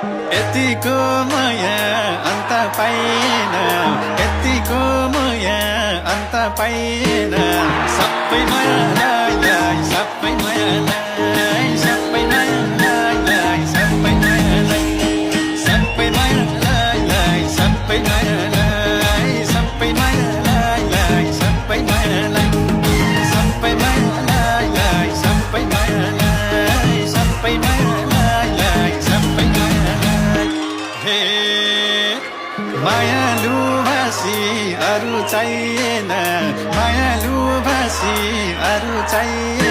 यतिको माया अन्त पाइन यतिको माया अन्त पाइन सबै मायालाई सबै मायालाई सबै मायालाई सबै मायालाई सबै मायालाई सबै मायालाई सबै मायालाई सबै मायालाई सबै मायालाई सबै मायालाई सबै मायालाई सबै मायालाई हे मायालु भाषी अरू चाहिएन मायालु भाषी अरू चाहिएन